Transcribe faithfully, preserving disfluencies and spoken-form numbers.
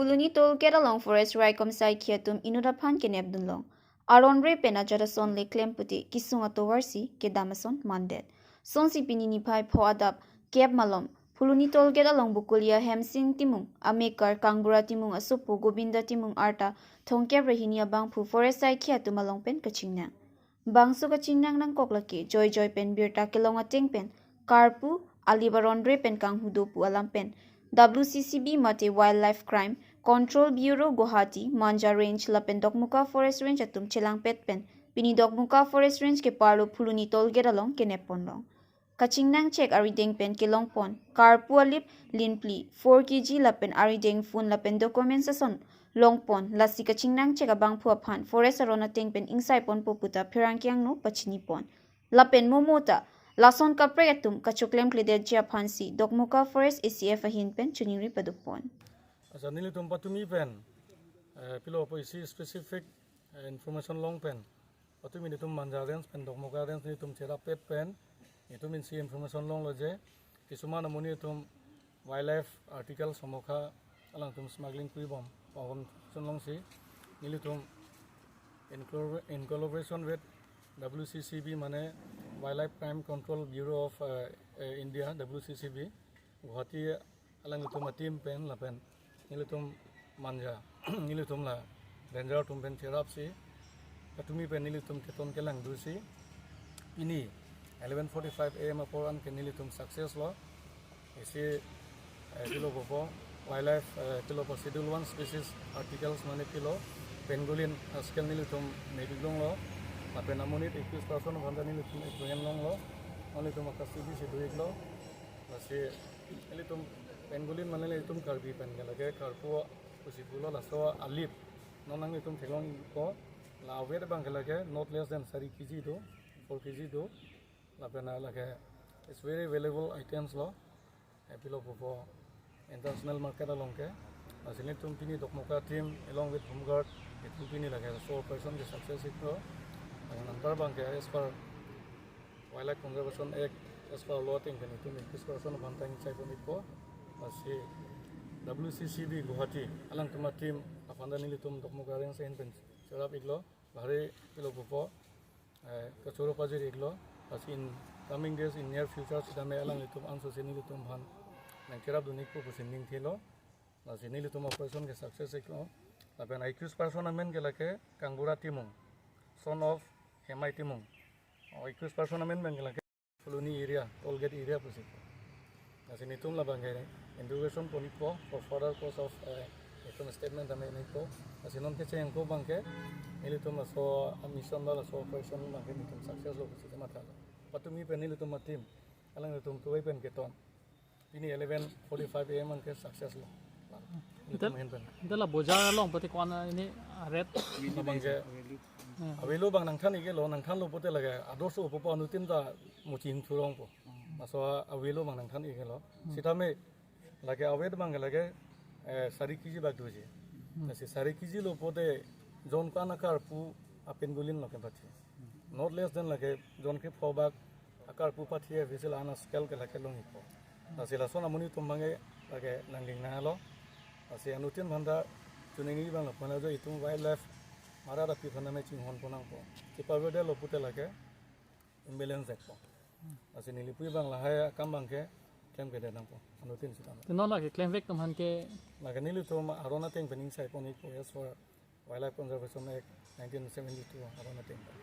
Phuloni toll gate along forest raikom saikhi atum inut aphan kenep dunlong. Aron re pen ajat ason le klem pute kesung atovar si kedam ason mandet. Sonsi pini niphai pho adap kep malom Phuloni toll gate along Bokolia Hemsing Timung, amekar Kangbura Timung asopo Gobinda Timung arta thomkep ra hini abangphu forest saikhi atum along pen kachingnang. Bangso kachingnang nangkok lake joijoi pen birta kelong ateng pen karpu, alip aron re pen kanghu do pu alam pen W C C B mate Wildlife Crime Control Bureau Guwahati, Manja Range lapen Dokmoka Forest Range atum chelangpet pen pini Dokmoka Forest Range keparlo Phuloni toll gate along kenep ponlong. Kachingnang chek arideng pen kelong pon karpu alip linpli four K G lapen arideng phone lapen documents ason long pon, lasi kachingnang chek abangphu aphan forest aron ateng pen ingsai ponpo puta pherangke angno pachini pon. Lapen momo ta lason kaprek atum kachoklem kledetji aphan si Dokmoka Forest A C F ahin pen choningri paduk pon. Accha, nelitum patumi pen, eh, pilo pusi specific, eh, information long pen, patumi nelitum Manja Range pen Dokmoka Range nelitum cherap pet pen, nelitum insi information longlo je, kisuman amonit atum wildlife article somokha alangtum smuggling kuri bom, pahom chun longsi, nelitum in collabor-, in collaboration with W C C B mane Wildlife Crime Control Bureau of, eh, eh, India, W C C B, Guwahati alangtum a-team pen lapen nelitum Manja, nelitum la ranger atum pen cherap si, patumi pen nelitum keton kelang do si, pini eleven forty-five A M apor an ke nelitum success lo. Isi, eh, pilo popo, wildlife, eh, pilo po Schedule one species articles mane pilo, pangolin askel nelitum nep iklonglo, lapen amonit equis person aphan ta nelitum apprehend longlo, nelitum a-custody si do iklo, lasi nelitum pangolin mane nelitum Karbi pen ke lake karpu pusi pulo, laso alip non nanglitum theklong ikpo, la awet abang ke lake not less than sari K G do, four K G do, lapen lake it's very valuable items lo, eh, pilo popo international market along ke. Lasi nelitum pini Dokmoka team along with Home Guard, itum pini lake so operation ke success iklo. Lapen anpar abang ke as per Wildlife Conservation Act, as per law ateng pen itum equis person aphan ta ingsai pon ikpo. Lasi W C C B Guwahati alangtum a-team aphan ta nelitum Dokmoka Range ahin pen cherap iklo. Bahari pilo popo, eh, kachoro pajir iklo. Lasi in coming days, in near future, sitame alanglitum anso si nelitum aphan nangcherap dun ikpo pusi ning thilo. Lasi nelitum operation ke success iklo. Lapen equis person amen ke lake Kangbura Timung, son of Hemai Timung. O equis person amen pen ke lake Phuloni area, toll gate area pusi. Lasi nelitum labang ke interrogation pon ikpo for further course of, eh, itum statement tame ikpo. Lasi non kecheng ko abang ke nelitum laso a-mission ba laso operation abang ke nelitum success lo pusi matha. Patumi pen nelitum a-team alanglitum tuai pen keton, pini eleven forty-five A M abang ke success lo. Nelitum Intel, ahin pen. Intel la bojar along pati ko-an ini, ah, red. Labang ke Hmm. Avelo abang nangthan iklo, nangthanlo pote lake ador so popo, anuttin ta muching thurong po. Laso avelo abang nangthan iklo. Hmm. Sitame lake awet abang lake, eh, sari K G bak doji. Hmm. Lasi sari K G lo pote jon ko-an akarpu a-pangolin lo kepathi. Not less than lake jon kre pho bak akarpu pathi a-vessel an askel ke lake long ikpo. Lasi lason amonit atum abang ke lake nangding nanglo. Lasi anuttin aphan ta choningri abang lapu-an ajo itum wildlife marat api aphan tame chinghon pon nangpo. Kepavedetlo pote lake imbalance ekpo. Lasi nelipui abang lahai akam abang ke klem kedet nangpo anuttin sitame. Te non lake klemvek atum aphan ke? Lake nelitum aron ateng pen ingsai pon ikpo as per Wildlife Conservation Act nineteen seventy-two aron ateng pen.